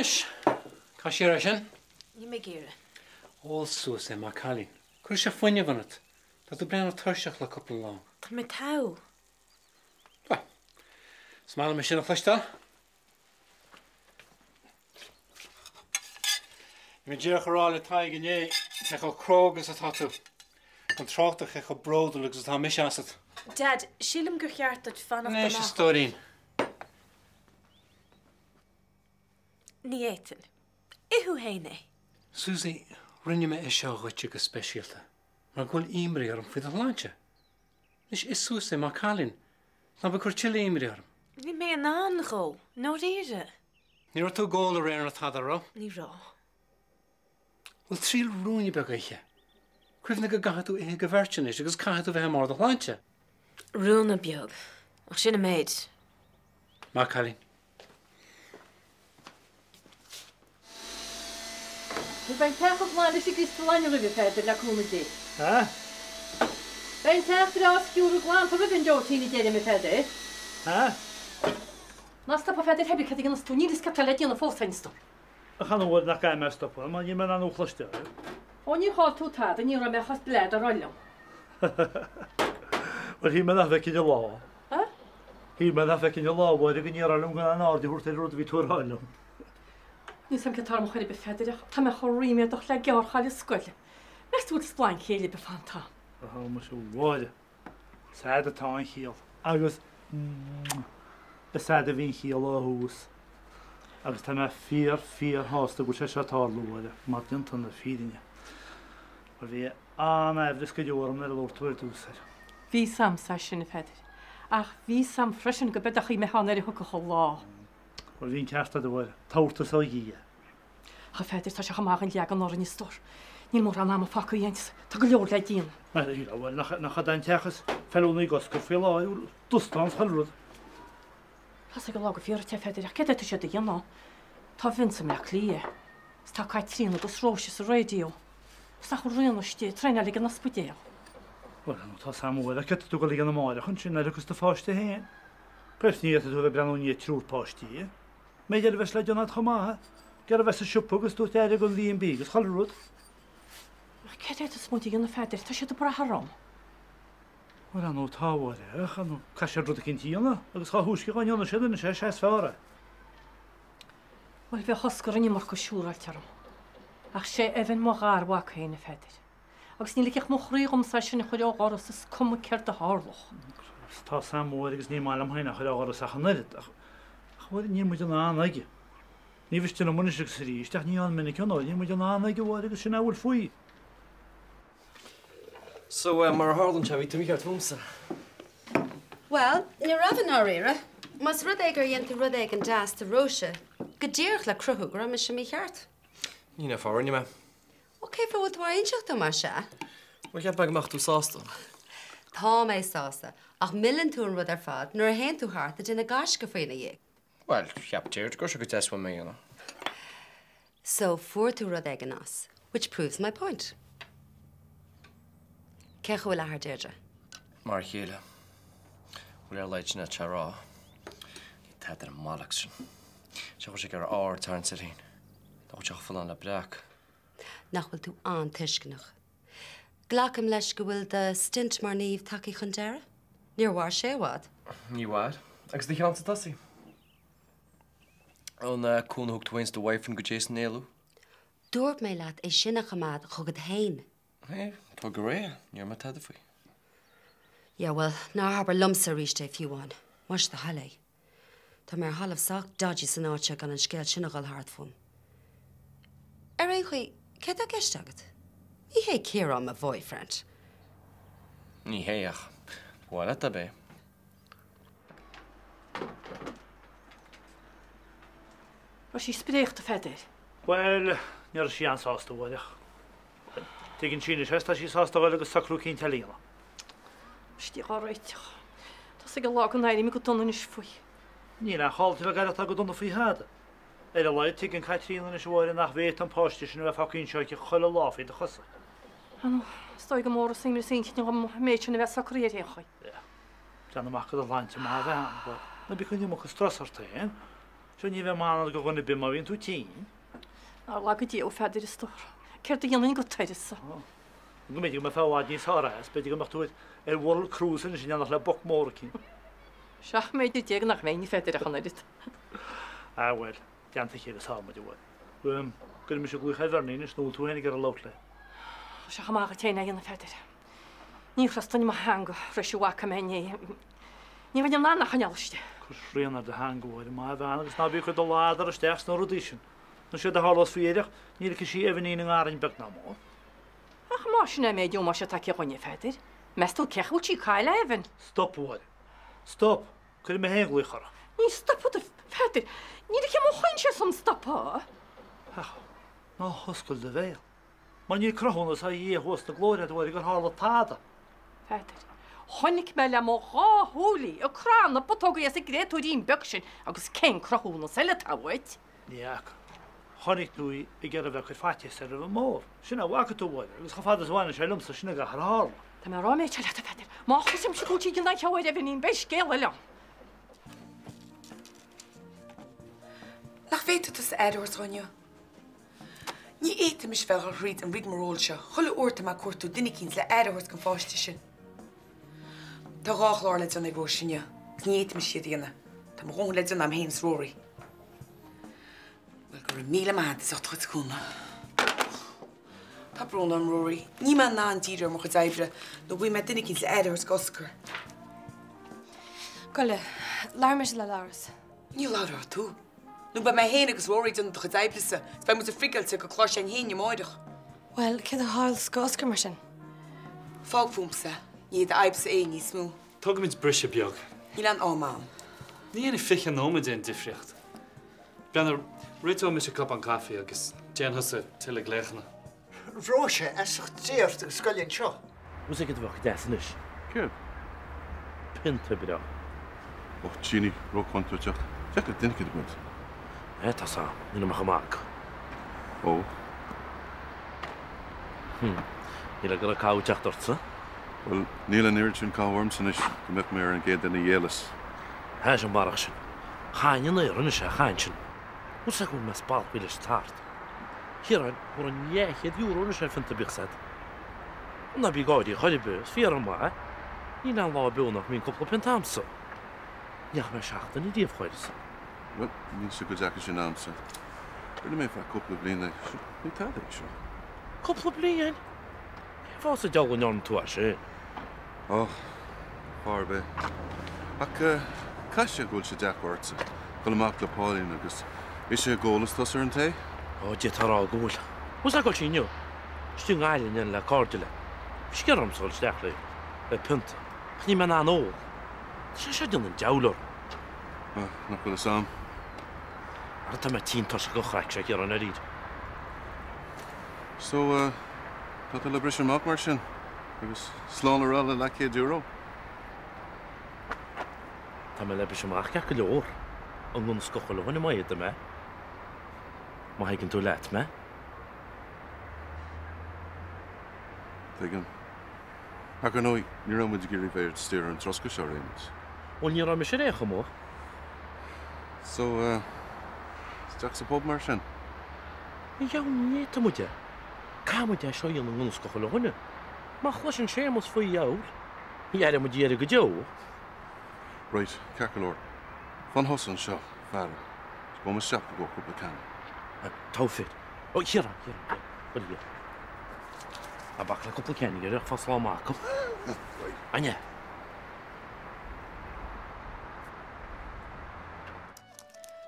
Anois, caith siar é sin. Níl mé ag iarraidh. Ól suas é, maith an cailín. Cuirfidh sé fuinneamh ionat. Tá tú ag breathnú tuirseach le cúpla lá. Tá mé togha. Bhuel, is maith liom é sin a chloisteáil. Bhí mé díreach a rá le Tadhg inné cé chomh cróga is atá tú, gan trácht ar cé chomh bródúil agus atá mise asat. Dad, sílim gur cheart duit fanacht Anois, a amach. stóirín. Ní fhéadfainn. Ith thú féin é. Susie, rinne mé é seo dhuitse go speisialta, mar go bhfuil imní orm faoi do shláinte. Anois, ith suas é, maith an cailín. Ná bí ag cur tuilleadh imní orm. Níl mé in ann dhó, i ndáiríre. Ní raibh tú ag ól aréir ná tada, raibh? Ní raibh. Bhuel, triail ruainne beag a ithe. Cuimhnigh go gcaithfidh tú ithe do bheart anois agus caithfidh tú bheith i mbarr do shláinte. Ruainne beag. Ach sin an méid. Maith an cailín. Beidh an teach chomh glan leis an gcriostallann roimhe, a Pheadair, le cúnamh Dé. Ha? Beidh an teach breá sciúrtha glanta roimh an deoirtín, a deirim, a Pheadair. Ha? Ná stop, a Pheadair, pé bith céard a dhéanfas tú, níl fhios céard tá le déanamh fós a'inn, a stór. Ach an uair nach gcaithfidh mé stopadh, mar níl mé in ann thú a chloisteáil. Ó, níor chaill tú tada, ní raibh mé ach as bleid a rá liom. Bhuel, shíl mé nach bhfeicfinn an lá. Ha? Shíl mé nach bhfeicfinn an lá, a Mháire, go ndéarfá liom gan aon aird a thabhairt ar an rud a bhí tú a rá liom. Níl 's a'm céard tá orm chor ar bith, a Pheadair, ach tá mé chomh ríméadach le gearrchaile scoile. Meas tú bhfuil splainc chéille ar bith fanta a'm? Ó, muise, a Mháire, is a'd atá an chiall agus is a'd a bhí an chiall ó thús. Agus tá mé fíor, fíor-shásta go bhfuil sé seo ag tarlú, a Mháire, mar déanta na fírinne. Mar bhí an-aimhreas go deo orm nuair a labhair tú ar dtús air. Bhí 's a'msa é sin, a Pheadair, ach bhí 's a'm freisin go b'é do chaoi mé ann nuair a thiocfadh an lá. Bhuel, bhí an ceart agat, a Mháire. Tabhartas ó Dhia. A Pheadair, tá sé chomh maith an leagan orainn, a stór. Níl mórán ama fágtha againn 's tá go leor le déanamh. Bhuel, nach ea an teach is feiliúnaí do oscailt faoi láthair, dustán 's chuile rud. Tá's ag an lá go fíor duit, a Pheadair, ach céard é atá siad a dhéanamh? Tá Vince i mBleá Cliath, 's tá Caitríona agus Róise sa raidió, 's nach bhfuil Ríona istigh ag traenáil ag an ospidéal. Bhuel, tá 's a'm, a Mháire, céard tá tú ag dul a dhéanamh amáireach ansin, nuair a thiocfas do pháiste féin? Agus ní fhéadfaidh tú a bheith ag breathnú i ndiaidh triúr páistí. Méid eile a bheas le déanamh agat chomh maith, ag iarraidh a bheith sa siopa agus ag tabhairt aire don B&B agus chuile rud. Ach céard é atá muid a dhéanamh, a Pheadair? Tá siad ag brath orm. Bhuel, ar ndóigh tá, a Mháire, ach ar ndóigh caithfidh siad rud eicínt a dhéanamh agus dhá thúisce dhá ndéanfaidh siad anois é, is ea is fearr é. Bhuel, bheadh Oscar an iomarca siúráilte orm. Ach sé Evan mo gharmhac féin, a Pheadair. Agus ní ligfeadh mo chroí dhomsa é sin a chur ó dhoras, is cuma céard a tharlódh. Tá 's a'm, a Mháire, agus ní maith liom féin é a chur ó dhoras ach an oiread, ach, ach a Mháire, níl muid in ann aige. Ní mhiste liom anois agus arís, ach ní an minic an uair, níl muid in ann aige, a Mháire, agus sin é a bhfuil faoi. So, mar a tharlaíonn sé, bhí tú mícheart fúmsa. Bhuel, ní raibh i ndáiríre. Más rud é gur dhein tú rud éigin deas do Róise, go díreach le cruthú go raibh mise mícheart. Ní hin an fáth a rinne mé. Ó, cén fáth a bhfuil tú á inseacht dom, más ea? Bhuel, cheap mé go mbeadh tú sásta. Tá mé sásta, ach milleann tú an rud ar fad nuair a théann tú thart ag déanamh gaisce faoi ina dhiaidh. Bhuel, cheap Deirdre go raibh sé go deas uaim é a dhéanamh. So, fuair tú rud éigin as, which proves my point. Cén chaoi a bhfuil athair Deirdre? Mar a chéile. Bhuel, ar a laghad sin é a rá. Níl tada ar an mbollocks sin. Sé chuir sé ag iarraidh aird a tharraingt air féin. Nach bhfuil sé chomh folláin le breac. Nach bhfuil tú an-tuisceanach. Glacaim leis go bhfuil do stint mar naomh tagtha chun deiridh? Níor mhair sé i bhfad. Ní mhair. Agus do cheannsa tosaigh. An cúnamh a thug tú féin is do bhoyfriend go Jason a éalú? Dúirt mé leat é sin a choimeád chugat féin. Hey, tá go réidh. Ní raibh mé tada faoi. Yeah, well, ná habair liomsa arís é fiú amháin. Más do thoil é. Tá mé ar thalamh sách dodgy san áit seo gan an scéal sin a dhul thart fúm. Ar aon chaoi, céard tá i gceist agat? Ní hé Ciarán mo boyfriend. Ní hé, ach ba mhaith leat dá b'é. Raibh sí spréachta, a Pheadair? Bhuel, ní raibh sí an-sásta, a Mháire, ach tuigeann sí anois é is tá sí sásta a dhul agus socrú eicínt eile a dhéanamh. Istigh á réiteach. Tá's ag an lá go n-éirí mé go dona anois faoi. Níl aon chall duit a bheith ag aireachtáil go dona faoi thada. Ar a laghad tuigeann Caitríona anois a Mháire nach bhféadfadh an páiste sin a bheith fágtha anseo aici chuile lá faoi do chosa. Ar ndóigh, is dóigh gur mór is imreas intinne dhom an méid sin a bheith socraithe ar aon chaoi. Déan amach go do shláinte maith a bheith ann, ná bí ag cur an iomarca strus ort féin. Seo ní bheidh m'anal go dhuine ar bith má bhíonn tú tinn. Nár laga Dia thú a Pheadair a stór. Céard a dhéanfainn go t-uireasa? Go mb'fhéidir go mbeifeá i bhfad níos fearr as, b'fhéidir go mbeadh tú ar world cruise anois in éineacht le boc mór eicínt. 17 mbeidh nach mbeinn, a Pheadair, ach an oiread. Ah bhuel, i dteannta a chéile is fearr muid a bhuel. Cuirfidh mise glaoch ar Bhernie anois nó bhfuil tú féin ag iarraidh labhairt léi? Tá sé chomh maith dhuit féin é a dhéanamh a Pheadair. Ní thrustfainn mo theanga tar éis a bhfaca mé inné. Ní bheinn in ann é a choinneáil istigh. Cuir srian ar do theanga, a Mháire, maith a bhean, agus ná bí ag cur do ladar isteach sna rudaí sin. Nó séard a tharlós faoi dheireadh, ní ligfidh sí Eibhnín i ngarraí beag ná mór. Ach má sin é an méid ómóis atá aici dhúinne, a Pheadair, meas tú cén chaoi a bhfuil sí ag cailleadh Evan? Stop, a Mháire. Stop! Cuirfidh mé féin glaoch uirthi. Ní stopfad, a Pheadair. Ní ligfidh mo choinsias dom stopadh. Ach ná hoscail do bhéal. Mar níl cruthúnas ó Dhia thuas sna glóire agat, a Mháire, gur tharla tada. Pheadair. Chonaic mé le mo dhá shúil í ag croitheadh na bputógaí as an gcréatúirín beag sin agus cén cruthúnas eile atá uait? Ní fhaca. Chonaic tú í ag iarraidh a bheith ag cur faitíos ar Evan Mór. Sin a bhfaca tú, a Mháire, agus chomh fada is a bhaineann sé liomsa, sin a gcaithfear a tharla. Tá mé ag rá an méid seo leat, a Pheadair. Má chloisimse go bhfuil sí ag déanamh aon cheo ar Eibhnín, beidh scéal eile ann. Nach bhféadfadh tusa aire a thabhairt dó inniu? Ní fhéadfaidh mise bheith ag dul thríd an rigmarole seo chuile uair atá mé ag cuartú duine eicínt le aire a thabhairt don pháiste sin. Tá dhá chlár le déanamh ag Róise inniu agus ní fhéadfaidh mise iad a dhéanamh. Tá mo dhóthain le déanamh agam féin is Rory. Bhuel, go raibh míle maith agat as ucht do chuid cúnamh. Tá brón orm, Rory. Níl mé in ann díriú ar mo chuid oibre nó go bhfaighidh mé duine eicínt le aire a thabhairt d'Oscar. Gabh i leith, labhróidh mise le Labhrás. Ní labhróidh tú. Nó beidh mé féin agus Rory ag déanamh do chuid oibrese, is beidh muid ag frigeáilte go clár s'againn féin amáireach. Bhuel, céard a tharlós go Oscar mar sin? Fág fúmsa, ní hé d'fhadhbsa é níos mó. Tógfaimid briseadh beag. Níl aon am a'm. Ní dhéanfaidh 20 nóiméad aon difríocht. Breathnaigh, réiteoidh mise cupán caife agus déan thusa tuilleadh glaochanna. Róise, as ucht Dé ort agus scoil anseo. Bhfuil 's agat céard a bheadh deas anois? Céard? Pionta breá. Ó, Jeannie, róchontúirteach. Deacair duine eicínt a bhaint. Eh, tá 's a'm. Níl mé chomh maith acu. Ó. Hm. Níl ag dul ag caitheamh teacht ortsa. Bhuel, níl an oiread sin caitheamh ormsa anois go mbeadh mé ar an gcéad duine a ghéilleas. Tha sé an barrach sin. Chan an aer anois é, chan sin. Bhfuil 's agat go bhfuil mé spalptha leis an tart. Ciaráin, thabharfainn leathchéad euro anois ar phionta bíodh 's a'd. Ná bí ag gáirí chor ar bith, is fíor an maith é. Níl aon lá beo nach mbíonn cúpla pionta a'msa. Ní fhaca mé seachtain ariamh chuir. Bhuel, níl sé chomh deacair sin a'msa. Rinne mé feadh cúpla bliain é. Ní tada é seo. Cúpla bliain? Cén fáth sa diabhal a ndearna tú é sin? Ó, fáth ar bith. Ach caithfidh sé go bhfuil sé deacair ortsa dul amach le Pauline agus ise ag ól is tusa ar an tae? Ó, d'fhéadfá a rá go bhfuil. Bhfuil 's a'd cá bhfuil sí inniu? Istigh i nGaillimh in éineacht le cairde léi. Bhí sí ag iarraidh ormsa dul isteach léi le pionta, ach níl mé in ann ól. Tá sé seo ag déanamh an diabhail orm. Nach bhfuil fhios a'm. Ara tá mé tinn tuirseach den chraic seo, a Chiaráin, dáiríre. So, tá tú le briseadh amach mar sin agus slán a rá le leathchéad euro? Tá mé le briseadh amach ceart go leor, i ngan fhios do chuile dhuine má fhéadaim é. Má thuigeann tú leat mé. Tuigim. Ach ar ndóigh, ní raibh muid ag iarraidh bheith ar stír ar an troscadh seo ar aon nós. Bhuel, ní raibh mise ar aon chuma. So, isteach sa bpub mar sin? A dheamhan ní fhéadfaidh muid é. Caithfidh muid é seo a dhéanamh i ngan fhios do chuile dhuine. Má chloiseann Séamus faoi dheabhal, ní aireoidh muid a dheireadh go deo. Right, ceart go leor. Fan thusa anseo, faire. Is gabhfaidh mé isteach i gcomhair cúpla canna. Togha fir. Ó, Chiarán, Ciarán, cuir iad. Ná bac le cúpla ceann ag fá slán maith acu. An ea?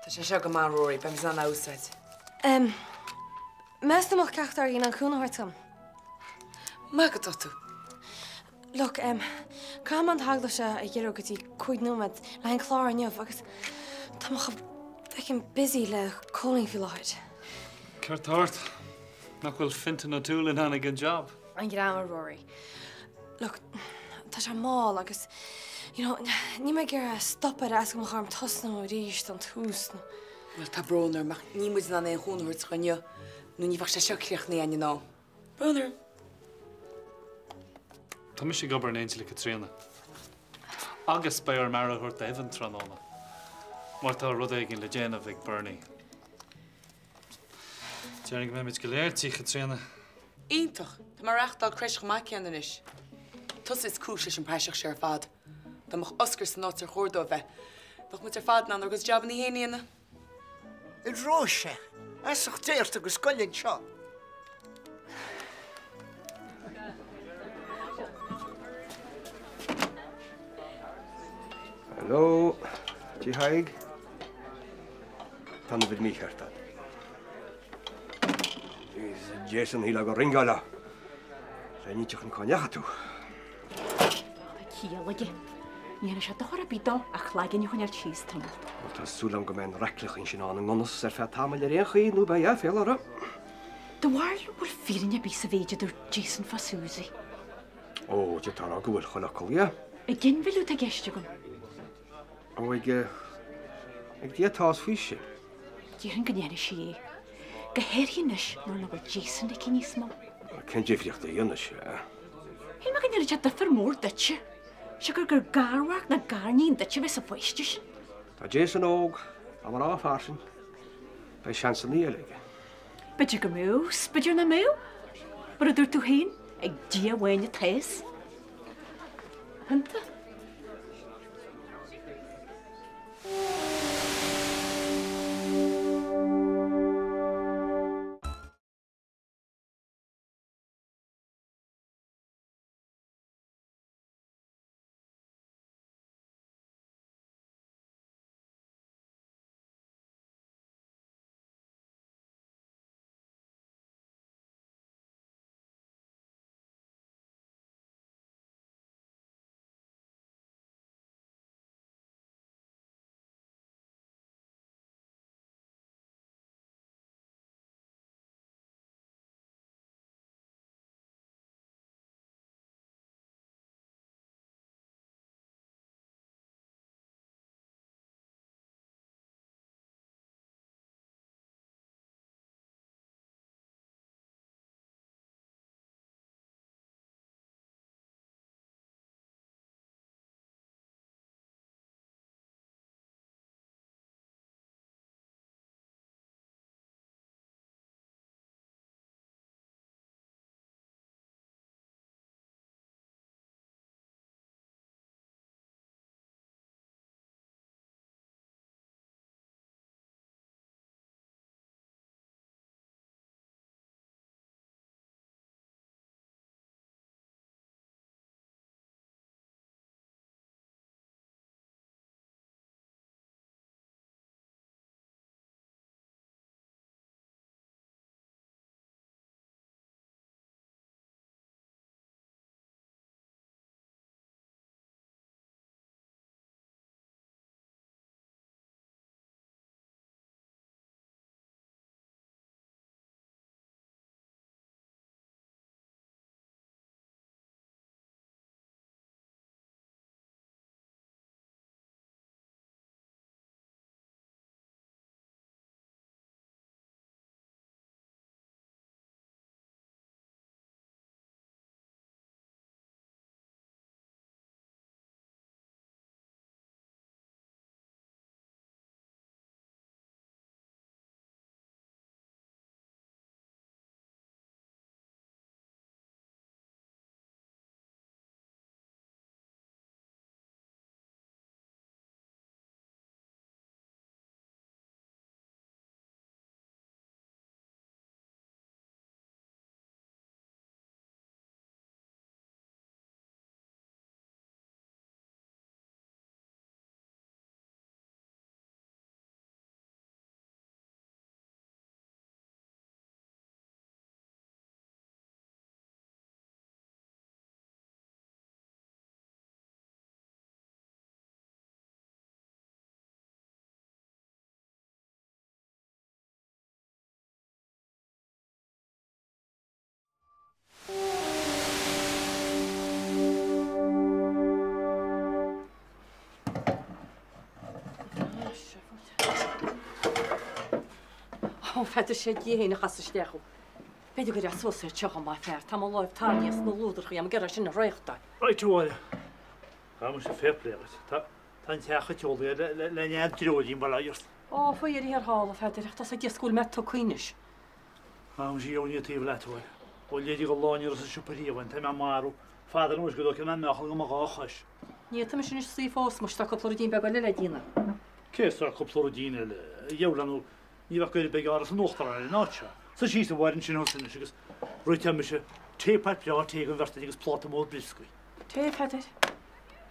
Tá sé seo go maith, Rory, beidh mé in ann é a úsáid. Em, meas tú an mbeadh ceachtar agaibh in ann cúnamh a thabhairt dom? Maith go dtá tú. Look, em, caithfidh mé an t-agallamh seo a ghiorrú go dtí 5 nóiméad le haghaidh an clár inniu agus tá mé chomh feckin' busy le Cóilín faoi láthair. Céard tá ort? Nach bhfuil Fintan O'Toole in ann ag an job? An dream a Rory. Look, tá sé mall agus, you know, níl mé ag iarraidh stopadh ar fhaitíos go mbeadh orm tosnú arís ón tús nó. Bhuel, tá brón orm ach níl muid in ann aon chúnamh a thabhairt dó inniu nó ní bheadh sé seo críochnaithe againn in am. Brón orm. Tá mise ag obair in éindí le Caitríona. Agus beidh orm aire a thabhairt d'Evan tráthnóna. Mar tá rud éigin le déanamh ag Bernie. Déarfainn go mbeimid go léir tigh Chaitríona. Iontach! Tá mé ag reachtáil creche chomh maith céanna anois. Tusa is cúis leis an praiseach seo ar fad. Dá mbeadh Oscar san áit ar chóir dó a bheith, bheadh muid ar fad in ann ár gcuid jabannaí féin a dhéanamh. A Róise, feasacht Dé ort agus goil anseo. Hello, Tigh Thaidhg. Tá an uimhir mícheart agat. Jason, shílfeá gur ringeáil le n-inseacht cá ndeachaigh tú. Tá ciall aige. Ní dhéanfaidh sé dochar ar bith dó a chloigeann a choinneáil síos tamall. Bhuel, tá súil agam go mbeidh an raicleachín sin ann i ngan fhios ar feadh tamaill ar aon chaoi nó beidh aiféala orthu. Do bharúil an bhfuil fírinne ar bith sa mhéid a dúirt Jason fá Susie? Ó, d'fhéadfá a rá go bhfuil, chuile fhocal, yeah. Ag ginmhilleadh atá i gceist agam. Ó, ag, ag Dia atá a fhios faoi sin. Déarfainn go ndéanfaidh sí é. Go háirithe anois nuair nach bhfuil Jason aici níos mó. Cén difríocht a dhéanfaidh sé? Shíl mé go ndéanfadh sé difear mór duitse. Siocair gur garmhac ná gariníon duit a bheith sa pháiste sin. Tá Jason óg, tá mná fairsing. Beidh seansanna eile aige. B'fhéidir go mbeadh, 's b'fhéidir nach mbeadh. Mar a dúirt tú féin, ag Dia amháin atá a fhios. Pionta. Ó, n'fheadar sé Dia féin a chas isteach thú. B'fhéidir go raibh suas ar seo chomh maith fear. Tá mo láimh tarraingthe sna luadrachaí agam ag iarraidh sin a réachtáil. Right, a Mháire. Tá mise fair play duit. Tá. Tá an teach ag teolaí le nead dreoilín, bail ó Dhia ort. Ó, faoi dheireadh thiar thall, a Pheadair, ach tá sé deas go bhfuil mé tugtha anois. Tá mise gheobhainn iad taobh leat uair. Ó léirigh an lá ní raibh sa siopa riamh ann, tá mé marbh. Fada anois go dtógfaidh mé meáchan go mo dhá chois. Ní fhéadfaimis anois suí fós, muis tá cúpla ruidín beag eile le déanamh. Cé is cúpla ruidín eile? A dheabhail nó ní bheadh goir beag Áras an Uachtaráin ar an áit seo. Suigh síos a Mháire ansin thusa anois agus réiteoidh mise tae pot breá tae don bheirt againn agus pláta mór brioscaí. Tae, a Pheadair.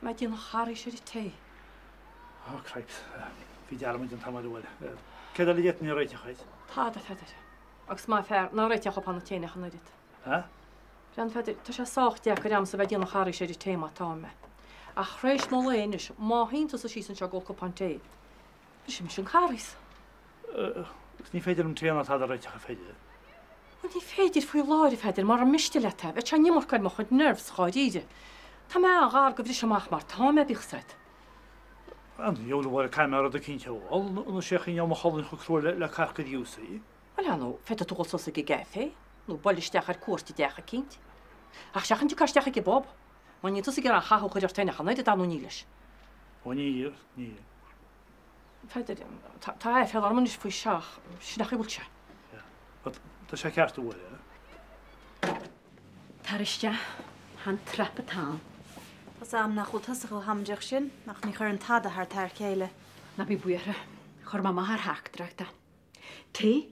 Mé ag déanamh Charghais ar an tae. Oh, cripes. Bhí dearmad déanta agam air a Mháire. Céard eile a d'fhéadfainn a réiteach dhuit? Tada, a Pheadair. Agus más fearr ná réiteodh cupán an tae ach an oiread. Ha? Breathnaigh, a Pheadair, tá sé sách deacair a'msa bheith ag déanamh Charghais ar an tae mar atá mé. Ach th'réis mo lae anois, má shuíonn tusa síos anseo ag ól cupán tae, brisfidh mise an Carghas. Agus ní féidir liom tae ná tada a réiteach, an féidir? Bhuel, ní féidir faoi láthair, a Pheadair, mara miste leat é. Bheadh sé an iomarca ar mo chuid nerves, dháiríre. Tá mé an-ghar go bhriseadh amach mar tá mé, bíodh 's a'd. An diabhal a Mháire, caithfidh mé rud eicínt a fháil, nó sé a choinneodh mo cholainn chomh crua le carcair fhiúsaí. Bhuel, ar ndóigh, féadfaidh tú dhul suas ag an gcaifé, nó buail isteach ar cuairt i dteach eicínt. Ach seachain tiocfá isteach ag an bpub, mar níl tusa ag iarraidh an chathú a chur ort féin ach an oiread, ar ndóigh níl leis. Ó níl, níl. Pheadair, tá aiféala orm anois faoi seach, sin é an chaoi a bhfuil sé. Tá sé ceart a Mháire. Tar isteach, chan trap atá ann. Tá's a'm nach bhfuil tusa chomh hamaideach sin, ach ní chuireann tada thart thar chéile. Ná bí buartha, chuir mé amach ar theachtaireacht é. Tae?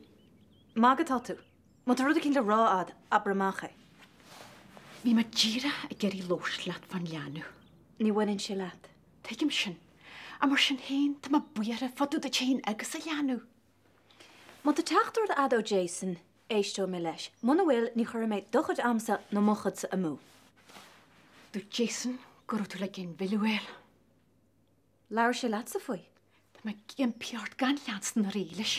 Maith go tá tú. Má tá rud eicínt le rá a'd, abair amach é. Bhí mé díreach ag iarraidh labhairt leat fán leanbh. Ní bhaineann sé leat. Tuigim sin. Ach mar sin féin, tá mé buartha fá dtaobh duit féin agus an leanbh. Má tá teachtaireacht a'd ó Jason, éisteoidh mé leis. Muna bhfuil, ní chuirfidh mé do chuid amsa ná mo chuidse amú. Dúirt Jason go raibh tú le ginmhilleadh a fháil. Labhair sé leatsa faoi? Tá mé ag impí ort gan leanstan ar aghaidh leis.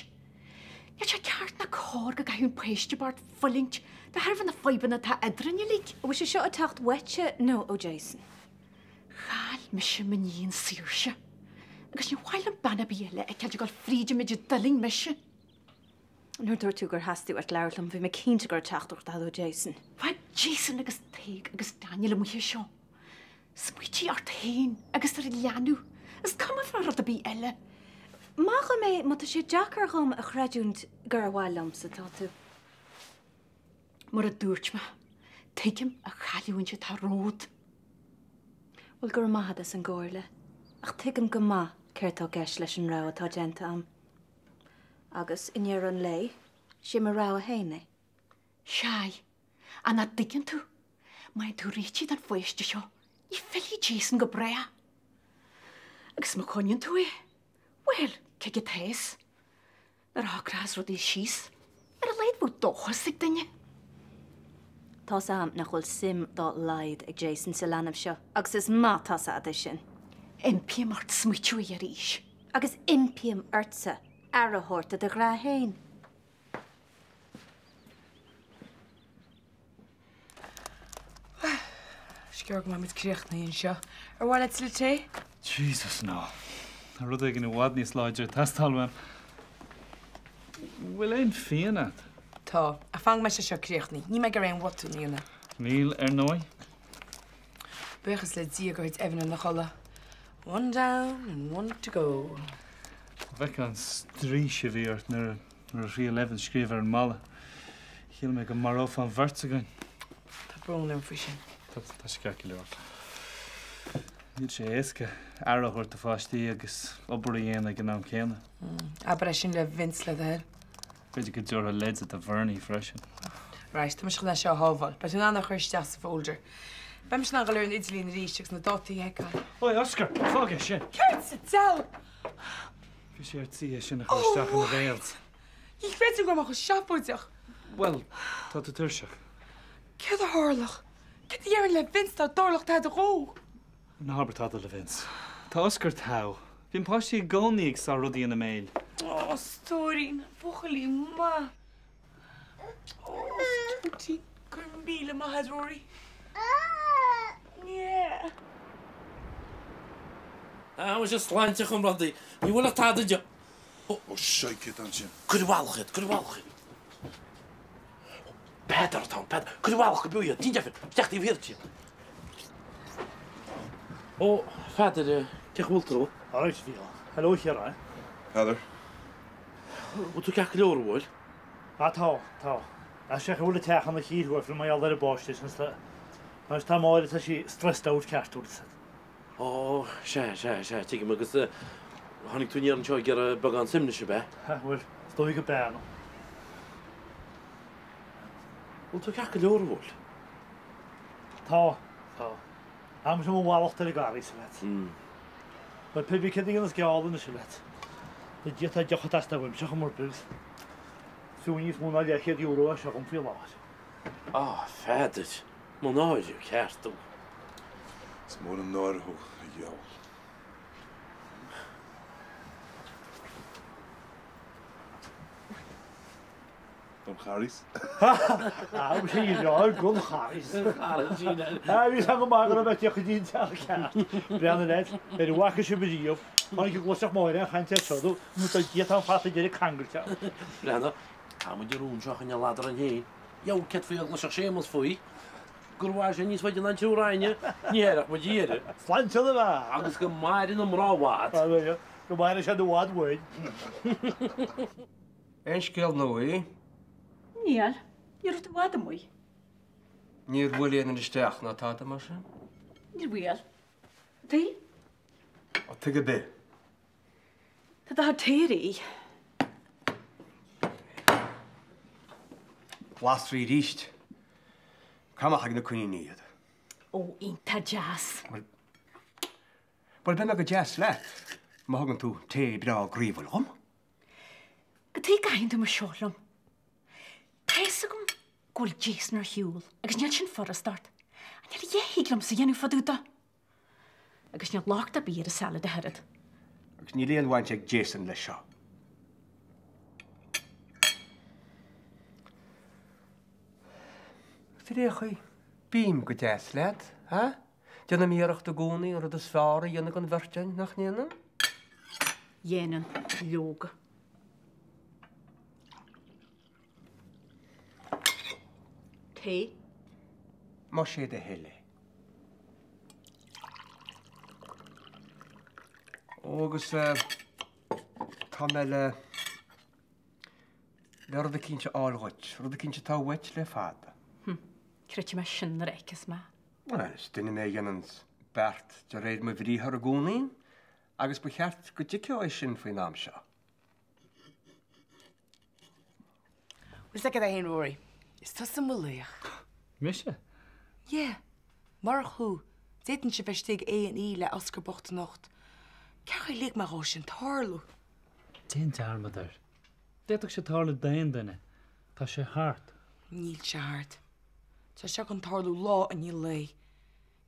Níl sé ceart ná cóir go gcaithfeadh an páiste bocht fulaingt de thairbhe na fadhbanna atá eadrainn uilig. An bhfuil sé seo ag teacht uaitse nó ó Jason? Chaill mise m'iníon Saoirse agus ní mhaith liom bean ar bith eile a fheiceáil ag dul fríd an méid a d'fhulaing mise. Nuair a dúirt tú gur theastaigh uait labhairt liom, bhí mé cinnte go raibh teachtaireacht agat ó Jason. Fág Jason agus Tadhg agus Daniel amuigh as seo. Smaoitigh ort féin agus ar an leanbh, is cuma fá rud ar bith eile. Maith dhom é má tá sé deacair dhom a chreidiúint gur ar mhaith liomsa atá tú. Mar a dúirt mé, tuigim an chailliúint atá romhat. Bhuel, go raibh maith agat as an gcomhairle, ach tuigim go maith céard tá i gceist leis an rogha atá déanta a'm. Agus, i ndeireadh an lae, sé mo rogha féin é. Sea, ach nach dtuigeann tú, má fhaigheann tú réitigh don pháiste seo, ní fillfidh Jason go brách. Agus má choinníonn tú é, bhuel, cé aige atá fhios? Nuair a shocróchas rudaí síos, ar a laghad bheadh dóchas ag duine. Tá's a'm nach bhfuil suim dá laghad ag Jason sa leanbh seo, agus is maith tá's a'd é sin. Impím ort smaoitiú air arís. Agus impím ortsa aire a thabhairt do do ghrá féin. Bhuel, is gearr go mbeidh muid críochnaithe anseo. Ar mhaith leat tuilleadh tae? Jesus, no. Tá rud éigin i bhfad níos láidre ag teastáil uaim. Bhfuil aon fíon a't? Tá, ach fan go mbeidh sé seo críochnaithe. Níl mé ag iarraidh aon bhotún a dhéanamh. Níl, ar ndóigh. Buíochas le Dia gur thit Evan ina chodladh. One down and one to go. Bhfeicfeá an straois a bhí ort nuair a thriail Evan scríobh ar an mballa. Shíl mé go marófá an bheirt againn. Tá brón orm faoi sin. Tá sé ceart go leor. Níl sé éasca aire a thabhairt do pháistí agus obair a dhéanamh ag an am céanna. Abair é sin le Vince le do thoil. B'fhéidir go dtabharfá leid do Bhernie freisin. Right, tá mise chun é seo a shábháil. Beidh tú in ann é a chur isteach sa folder. Beidh mise in ann dul ar an idirlíon arís agus na dátaí a sheiceáil. Oi, Oscar, fág é sin! Céard sa diabhal? Bhí sé ar tí é sin a chur isteach ina bhéal. Ní chreidim go raibh mé chomh seafóideach. Bhuel, tá tú tuirseach. Céard a tharlódh? Céard a dhéarfainn le Vince dá dtarlódh tada dhó? Ná habair tada le Vince. Tá Oscar togha. Bíonn páistí i gcónaí ag sá rudaí ina mbéil. Ó, stóirín, buachaillín maith. Ó, stóirín, go raibh míle maith agat, Rory. Yeah. Ah, bhfuil sé sláinte chun rudaí. Ní bhfuil ach tada de. Ó, seicéad ansin. Cuir i bhfolach iad, cuir i bhfolach iad. Peadar atá ann, Peadar. Cuir i bhfolach go beo iad, déan deifir, isteach taobh thiar díot. Ó, Pheadair, Cén chaoi a bhfuil tú? Alright, a Mhícheáil. Hello, a Chiaráin. Peadar. Bhfuil tú ceart go leor, an bhfuil? Ah, tá, tá. Ach sé go bhfuil an teach ina chíor thuaifil mar gheall ar an bpáiste sin 's anois tá Máire, tá sí stressed out ceart, bhfuil 'fhios a'd. Ó, sea, sea, sea, tuigim agus tháinig tú aniar anseo ag iarraidh beagán suaimhnis, ab ea? Ha, bhuel, is dóigh go b'ea, nó. Bhfuil tú ceart go leor, an bhfuil? Tá, tá. Tá mise i mo mhallacht ar an gCarghas, a leaids. Bhuel, pé bí céard a dhéanas geall anois, a leaids. A Dhia, tá deoch ag teastáil uaimse chomh mór agus fiú níos mó ná leathchéad euro é seo agam faoi láthair. Á, a Pheadair, mo náire ceart thú. Is mór an náire thú, a dhiabhail. Don Charghas. Ah, bhí sé don Charghas. Ah, bhí sé go maith go raibh mé ag tíocht go dtí an teach ceart. Breathnaigh leat, ar a bhfaca sibh riamh, tháinig an ghluaiseacht Máire an chaint air seo, nó tá Dia tá an fata deiridh cangailte ann. Breathnaigh, tá muid ag rún seo choinne ladar orainn féin. Dheabhail, céard faoi a ghluaiseacht Séamus faoi? Gur mhair sé níos faide ná an triúr againne, ní théarfadh muid iarraidh. Sláinte na bhfear! Agus go maire na mná i bhfad. Go maire siad i bhfad uainn. Aon scéal nua? Níl. Ní raibh tú i bhfad amuigh. Níor bhuail aon duine isteach ná tada mar sin? Níor bhuail. Tae? Ó, tuige ar bith. Tá do chuid tae réidh. Glasraí arís. Cá amach ag na coiníní iad? Ó, iontach deas. Bhuel, bhuel, beidh mé go deas leat má thugann tú tae breá groímhail dhom. Cad chuige a gcaitheann tú mar seo liom. Tá fhios agam go bhfuil Jason ar shiúl agus níl sin furasta ort. Ach níl a dhath a thig liomsa a dhéanamh fá dtaobh dó. Agus níl locht ar bith ar an salad ach oiread. Agus níl aon bhaint ag Jason leis seo. Agus ar aon chaoi, bím go deas leat, ha? Déanaim iarracht i gcónaí an rud is fearr a dhéanamh don bheirt againn, nach ndéanann? Dhéanann, leoga. Tae. Más é do thoil é. Ó, agus tá mé le le rud eicínt a fháil dhuit, rud eicínt atá uait le fada. Hm, creidfidh mé sin nuair a fheicfeas mé. Bhuel, is duine mé a dhéananns beart de réir mo bhriathar i gcónaí, agus ba cheart go dtuigfeá é sin faoin am seo. Bhfuil 's agat é fhéin, Rory? Is tusa mo laoch. Mise? Yeah. Murach thú, d'fhéadfainnse bheith istigh ag A and E le Oscar bocht anocht. Cén chaoi a lig mé dhó sin tarlú? Déan dearmad air. D'fhéadfadh sé tarlú d'aon duine. Tá sé thart. Níl sé thart. Tá sé chun tarlú lá i ndiaidh lae.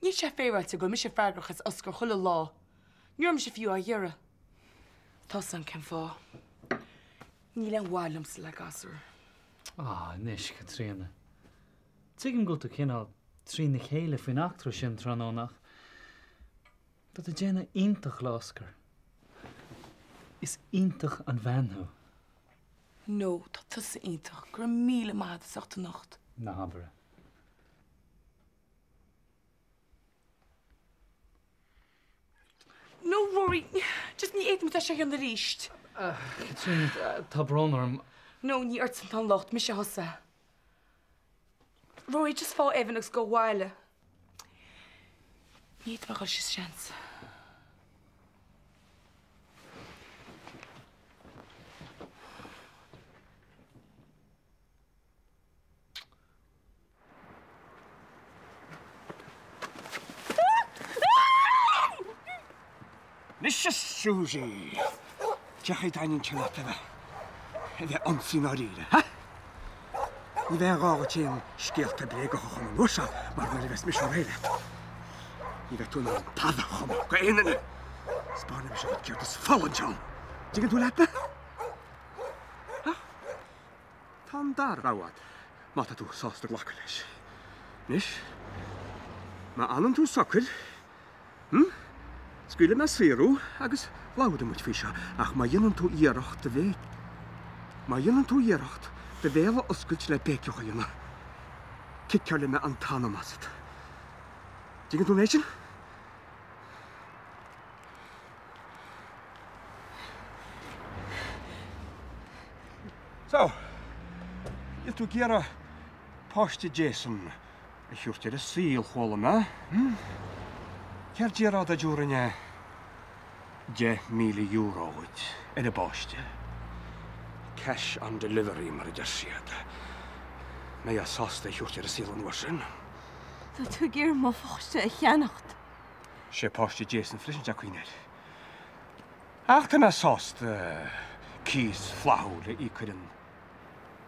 Níl sé féaráilte go bhfuil mise freagrach as Oscar chuile lá. Ní raibh mise fiú á iarraidh. Tá 's agam cén fáth. Níl aon mhaith liomsa le gasúr. Á, anois, Caitríona. Tuigim go bhfuil tú cineál trína chéile faoin eachtra sin tráthnóna ach tá tú ag déanamh iontach le Oscar. Is iontach an bhean thú. No, tá tusa iontach. Go raibh míle maith agat as ucht anocht. Ná habair é. No, Rory, just ní fhéadfaimid é seo a dhéanamh arís. Caitríona, tá brón orm. No, ní ortsa atá an locht, mise a thosaigh. Rory, just fág Evan agus gabh abhaile. Ní fhéadfaidh mé dhul síos seans. Anois a Susie, cén chaoi a dtaitníonn sé leat a bheith a bheith ionsaí i ndáiríre, ha? Ní bheidh aon ghá dhuit aon scéalta bréagacha a chumadh an uair seo mar nuair a bheas mise réidh leat, ní bheidh tú in ann tada a chumadh go aon duine. 'Spáinfidh mise dhuit céard is fulaingt ann. Dtuigeann tú leat mé? Ach tá an dara rogha agat, má tá tú sásta glacadh leis. Anois, má fhanann tú socair, hm, scaoilfidh mé saor thú agus labhróidh muid faoi seo, ach má dhéanann tú iarracht do bhéal, má dhéanann tú iarracht do bhéal a oscailt le béiceach a dhéanamh, ciceálfaidh mé an t-anam asat. Dtuigeann tú an méid sin? So, níl tú ag iarraidh páiste Jason a thabhairt ar an saol, chuala mé, hm? Céard déarfá dá dtabharfainn €10,000 dhuit ar an bpáiste? Cash on delivery mar a deir siad. Mbeifeá sásta é a thabhairt ar an saol an uair sin? Tá tú ag iarraidh mo pháiste a cheannacht. Sé páiste Jason freisin, déan cuimhne air. Ach tá mé sásta cíos flaithiúil a íoc ar an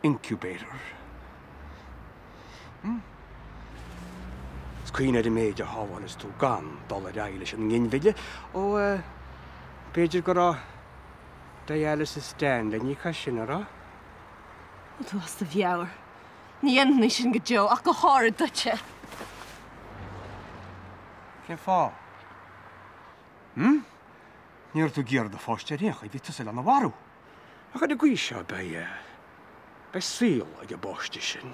incubator. Is cuimhne ar an méid a shábháileas tú gan dul ar aghaidh leis an nginmhilleadh. Ó, b'fhéidir go raibh dialysis Dan le n-íoc as sin, an raibh? Tá tú as do mheabhair. Ní dhéanfainn é sin go deo, ach go háirid duitse. Cén fáth? Hm? Ní raibh tú ag iarraidh do pháiste ar aon chaoi, bhí tusa lena mharú. Ach ar an gcaoi seo beidh, beidh saol ag an bpáiste sin,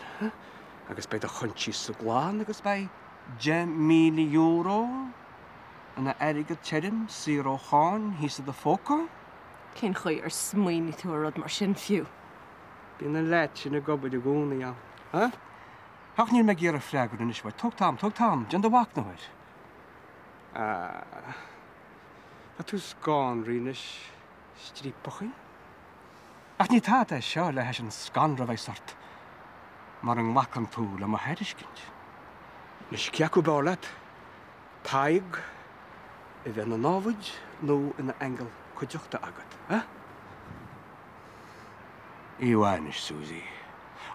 agus beidh do choinsiasa glan agus beidh €10,000 ina airgead tirim saor ó cháin thíos i do phóca. Cén chaoi ar smaoinigh tú ar rud mar sin fiú? Bíonn an leaid sin ag obair i gcónaí ann. Ach níl mé ag iarraidh freagra anois uait. Tóg t-am, tóg t-am, déan do mhachnamh air. Ah. Tá tú scanraithe anois, striapachaí. Ach ní tada é seo le hais an scanradh a bheas ort mura nglacann tú le mo thairiscint. Anois, cé acu ab fhearr leat, Tadhg a bheith ina námhaid nó ina aingeal cuideachta agat, eh? Oíche mhaith anois, Susie.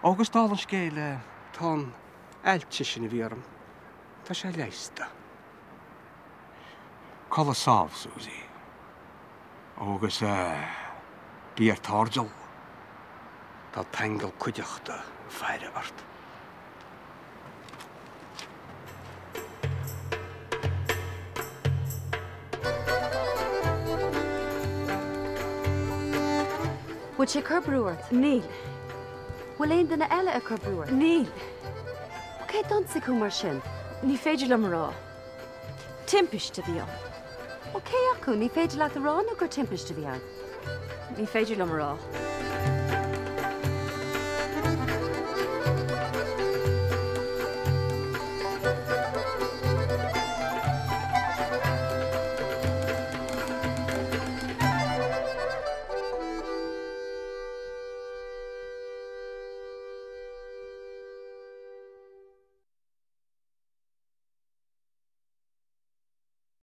Ó, agus dála an scéil, tá an ailse sin a bhí orm, tá sé leigheasta. Codladh sámh, Susie. Ó, agus bí ar t'airdeall. Tá t'aingeal cuideachta ag faire ort. Bhfuil sé ag cur brú ort? Níl. Bhfuil aon duine eile ag cur brú ort? Níl. Cé d'ionsaigh thú mar sin? Ní féidir liom a rá. Timpiste a bhí ann. Ó cé acu? Ní féidir leat a rá nó gur timpiste a bhí ann? Ní féidir liom a rá.